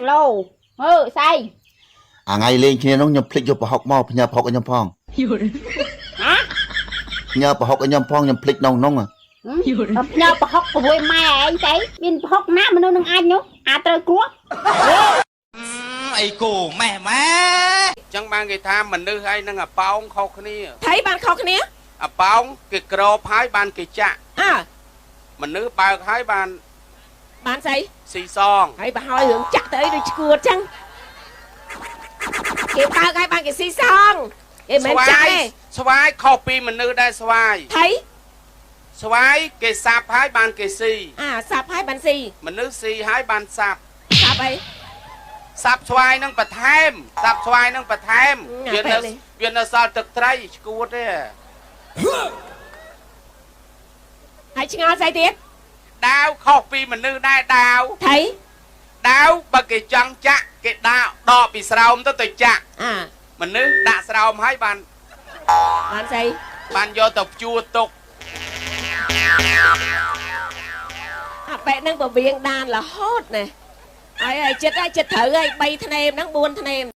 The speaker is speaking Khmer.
គីឡូមើលស្អី អាថ្ងៃលេងគ្នានោះខ្ញុំភ្លេចយកប្រហុកមកផ្ញើប្រហុកឲ្យខ្ញុំផង ហ៎ ផ្ញើប្រហុកឲ្យខ្ញុំផងខ្ញុំភ្លេចក្នុងនោះ ផ្ញើប្រហុកព្រួយម៉ែឯងស្អីមានប្រហុកណាមនុស្សនឹងអញនោះអាចត្រូវគ្រោះ អីគោម៉ែម៉ែ ចឹងបានគេថាមនុស្សហើយនឹងអាប៉ោងខុសគ្នា ថៃបានខុសគ្នា អាប៉ោងគេក្របហើយបានគេចាក់ អើ មនុស្សបើកហើយបាន បានស្អី ស៊ីសង ហើយបើហើយរឿងចាក់ទៅអីដូចឈួតចឹងគេបើកហើយបានគេស៊ីសងគេមិនចាក់ទេ ស្វាយខុសពីមនុស្សដែរស្វាយ ថៃ ស្វាយគេសាប់ហើយបានគេស៊ី អាសាប់ហើយបានស៊ី មនុស្សស៊ីហើយបានសាប់ សាប់អី សាប់ស្វាយនឹងបន្ថែមសាប់ស្វាយនឹងបន្ថែមវានៅសល់ទឹកត្រីឈួតទេ ហើយឆ្ងល់ស្អីទៀត ដាវខុសពីមនុស្សដែរដាវ ថៃ ដាវបើគេចង់ចាក់គេដាក់ដកពីស្រោមទៅចាក់ អា មនុស្សដាក់ស្រោមហើយបានបានស្អីបានយកទៅព្យួរទុក អាប៉ែនឹងពវៀងដានរហូតណាហើយចិត្តហើយចិត្តត្រូវហើយ3ធ្នេមហ្នឹង4ធ្នេម